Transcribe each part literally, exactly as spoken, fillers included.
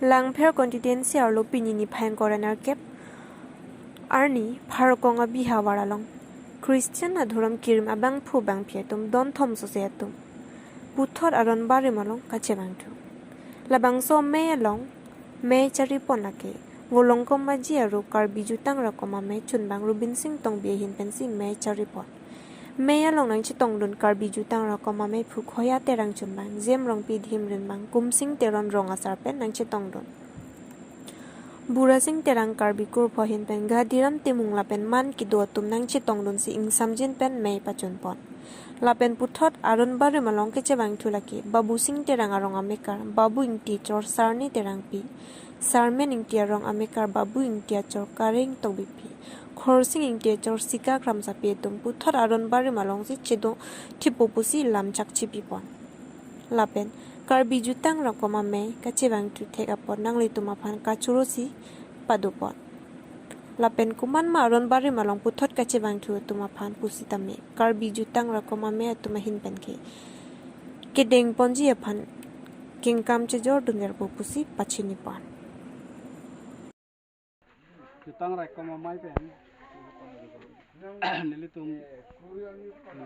Langpher constituency arlo pini niphai ingkoi ra nerkep arni Pharkong Abihavar along Christian adhorom kirim abangphu bangphi atum don thom sose atum puthot aron barim along kachevangthu. Labangso amei along mei charipon lake Volongkom Aji aru Karbi Jutang Rakom Amei chunbang Rubinsing Tongbi ahin pensi mei charipon. Mei along nangchetongdun Karbi Jutang Rakom Amei phu Khoya Terang chunbang, Jem Rongpi Dhim rinbang, Kumsing Teron rong asar pen nangchetongdun. Burasing Terang Karbi Kurpho ahin pen Gadiram Timung lapen man kedo atum nangchetongdunsi ingsamjin pen mei pachunpon. Lapen puthot aron barim along kachevangthu lake Babusing Terang arong amekar Babu Ingti achor Sarni Terangpi, Sarmen Ingti arong amekar Babu Ingti achor Kareng Tokbipi, Khorsing Ingti achor Sika Kramsapi atum puthot aron barim alongsi chedo thipo pusi lam chakchepipon. Lapen Karbi Jutang Rakom Amei kachevangthu thek apot nanglitum aphan kachorosi padopon. Lapen komatma aron barim along puthot kachevangthu atum aphan pusitame Karbi Jutang Rakom Amei atum ahin penke kedengponji aphan kengkam chejordunverpo pusi pachinipon. Jutang Rakom Amei pen nelitum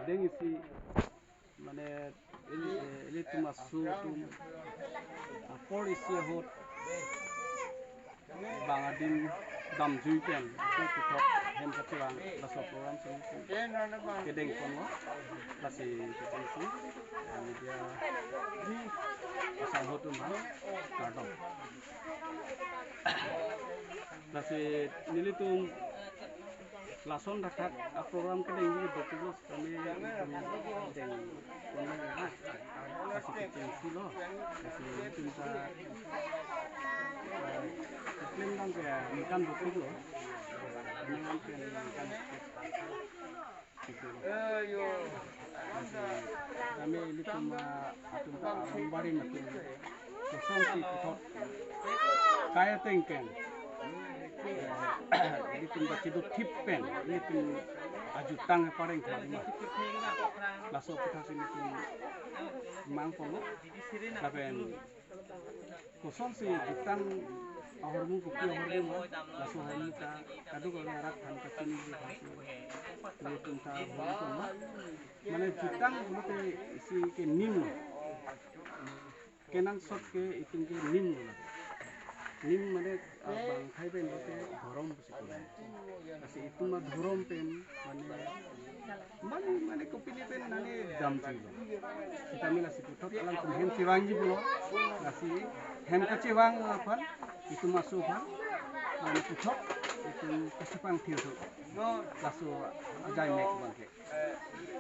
deng isi, mane, ili-, ilitum aso atum apor isi ahut bang adim damjui pen ako puthot hem kachevang laso program si kedengponlo, lasi kachevangsi media asangho atum aphan kardom. Lasi nelitum lason thakthak aprogram kedengji dokoklo, kami dengponlo na. Lasi kachevangsi lo. Lasi nelitum ta, eh, claim dam ke ningkan dokoklo. Ningkan ke ningkan dokok. Lasi kami ilitum, ah, atum ta aron barim atum kosonsi puthot kai ateng pen, eh, ilitum ta chedothip pen ilitum ajutang pareng kali ma. Laso aphuthak si ilitum mangpolo. Lapen kosonsi jutang ahormu, kopi ahormu, laso ahormu ta kadokave arat aphan kachiniji aphan si nelitum ta ahormu ma. Mane jutang pulote isi ke nim lo. Kenangsot ke itum ke nim lo. Nim mane, ah, bang akhai pen pulote dhorom pusi pulo. Lasi itum adhorom pen mane, mane, mane kopine pen mane damjuilo. Sitame lasi puthot alangtum hem chevangji pulo. Lasi hem kachevang aphan, itum aso aphan, mane puthot itum kachepangthir thu. Laso ajai mek abang ke.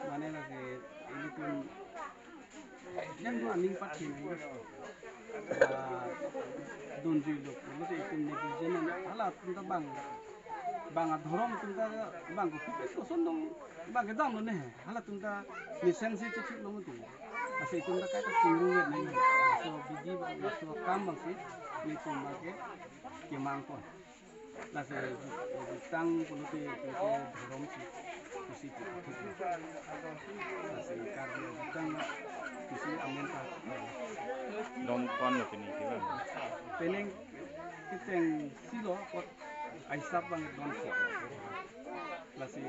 Mane lasi ilitum jang dua ning pathin, ah, dunjuilo pulote itum netizen an halatum ta bang, bang adhorom atum ta bang kopi pen koson dong bang kedam lo ne, halatum ta mesen si chechuk lo muti. Lasi itum ta kaita chingrum vet nangji. Laso abidi abang, laso akam abang si nelitum abang ke kemangpon. Lasi ju-, jutang pulote, pulote dhorom si, pusi pu-, pusi. Lasi Karbi ajutang pusi amen ta. Don ko-an lo pini kevang? Penang kechengsi lo, apot aisap abang don si. Lasi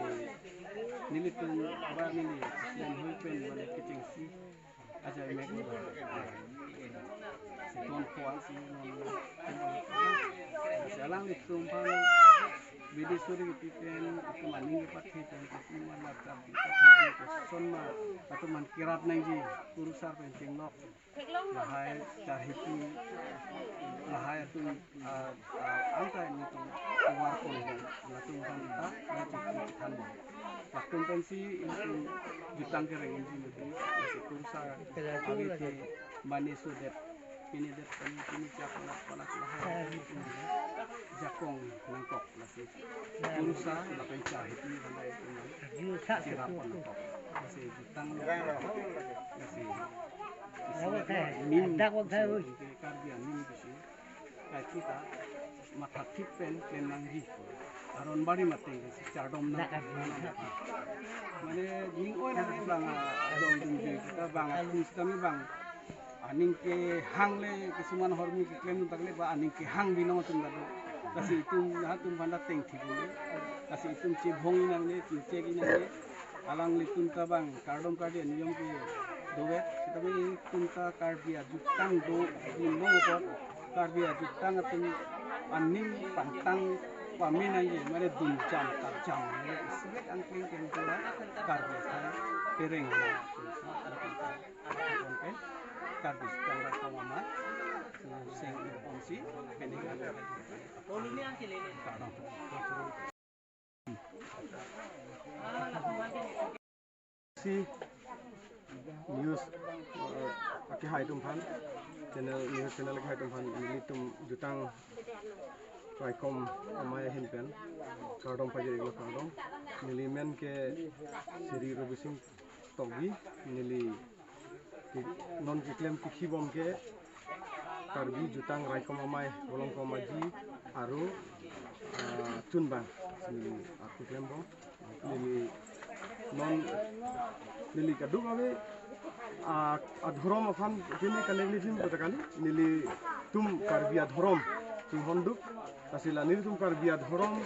nelitum ba neli, len hui pen mane kechengsi ajai mek lo. Si don ko-an si non lo. Si alanglitum aphan bidi suri kepi pen, itum aning kepathe pen, itum alat kepathe pen, koson ma atum aphan kerap nangji, kurusar pen chenglok. Lahai charhipi, lahai atum, ah, ah, angkai nelitum tovar pon, latum aphan ta nelitum thanbom. Latum pensi itum jutang kereng inji nelitum, lasi kurusar ave te mane sodet, pini det pen pini chak palak palak lahai atum jakong nangkok, lasi kurusar lapen charhipi aphan ta itum cherap nangkok. Lasi jutang lo, lasi isi nim, dak wak isi, saya, ke Karbi anim isi. Kai kita mathathip pen pen nangji. Aron barim ateng si chardom nang. Mane ning oi nang bang, ah, adong dunjuilo kita bang, ah, kami bang, ah, Aning kehang le kisuman ahormu keklem tangte ba aning kehang binong atum ta do. Lasi itum ha atum aphan ta tengthi bule. Lasi itum chebhong-i nangne, chingchek-i nangne. Alanglitum ta bang kardom kardi aniyom kedover. Tetapi itum ta Karbi ajutang do binong apot Karbi ajutang atum aning pantang pame nangji, mane dunjam karjam nangji, isibek angkleng kengkula Karbi akhei pereng. Karbi Sitang Raikom Amei, Seng Ponsi, Pening. Si news, eh, akehai atum aphan, channel, news channel akehai atum aphan, nelitum jutang Raikom Amei ahin pen kardom pajir-iklo, kardom. Neli men ke Sri Robising Tokbi, neli ke-, non keklem kithi bom ke Karbi jutang Raikom Amei, Volongkom Aji, Aro, ah, Chunbang, neli, ah, keklem bom. Neli non, neli kadokave, ah, adhorom aphan pini kali nelitum kota kali, nelitum Karbi adhorom chinghon duk. Lasi la nelitum Karbi adhorom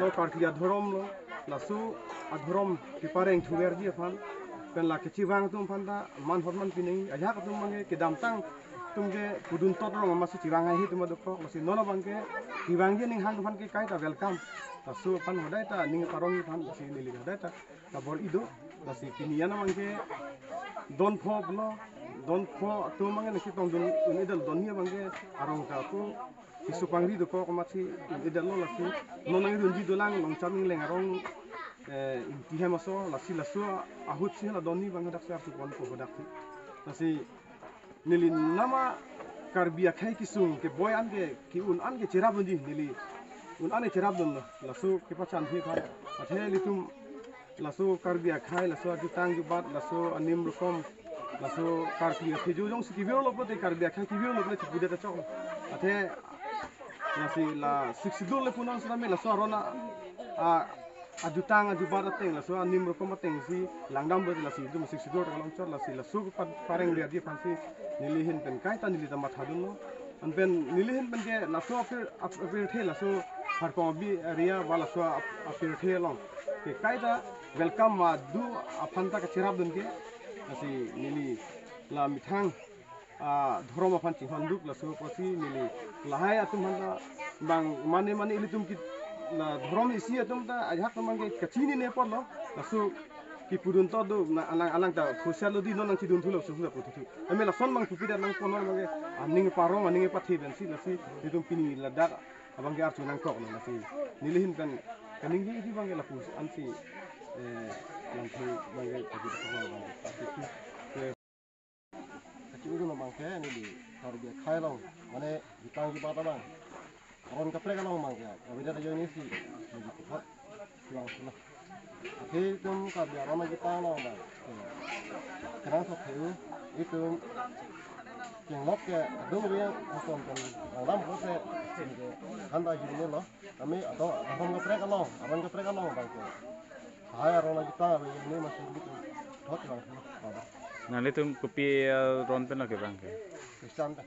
lo, Karbi adhorom lo, laso adhorom kepareng thuverji aphan pen la kechevang atum aphan ta man hot man pining, ajahak atum abang ke kedamtang atum ke pudun tot rong amatsi chevang haihe atum adokok. Lasi non abang ke chevangji aning hang atum aphan ke kaita welcome. Laso aphan hodai ta ning parong aphan, lasi neli hodai ta kabor-i do. Lasi pini an abang ke don pho pulo, don pho atum abang ke nangchetongdun un-edetlo, don ni abang ke arong ta ako keso pangri dokok amatsi un-edetlo. Lasi non nangdunji dolang Longcham Ingleng arong, eh, Ingti hem aso, lasi laso ahut si hala don ni abang hadak si arsu pon ko hadak si. Lasi neli nama Karbi akhei kesung keboi an ke, ke-un an ke cherapdunji, neli un an ke cherapdunlo. Laso kepachanphi aphan, athe ilitum laso Karbi akhei, laso ajutang jubat, laso anim rokom, laso Karbi akhei jo jongsi kevirlo pulote, Karbi akhei kevirlo pulote chipudet ta chok. Athe lasi la Sixth Schedule le punang sitame laso aron a, a, ajutang ajubat ateng, laso anim rokom ateng si langdam pulote lasi itum Sixth Schedule ta kalongchot, lasi laso pa-, parengverji aphan si neli ahin pen kaita neli ta mathadunlo. Anpen neli ahin pen ke laso apir, ap-, apirthe, laso Harkong Abi area ba laso ap-, apirthe along ke kaita welcome ma do aphan ta kacherapdun ke. Lasi neli la methang, ah, dhorom aphan chinghon duk, laso apotsi neli lahai atum aphan ta bang mane mane ilitum ke la dhorom isi atum ta ajahak atum abang ke kachinine apotlo, laso kepudun tot do, na alang, alang ta phusiat lo di, non nangchedun thulo, laso ta puthu thu. Tame lason abang pupidet nangpo, non abang ke aning parong, aning pathe pensi, lasi itum pini ladak abang ke arju nangkoklo, lasi neli ahin pen kaningje abang ke lapu ansi, eh, nangthu abang ke pagi abang ke. Kachi-un abang ke neli Karbi akhei along, mane jutang jubat abang, aron kaprek along abang ke, Karbi adet ajoine si neli puthot pulang sila. Athe itum Karbi aron ajutang along abang, eh, kenangsot theu, itum chenglok ke adung ave, ason pen langdam ko se, ke handa jumelo. Kami atau aron kaprek along, aron kaprek along abang ke, hai aron ajutang ave, ini masih gitu. Thot abang, abang. Nanglitum kopi, eh, ron pen lo kevang ke? Christian ta.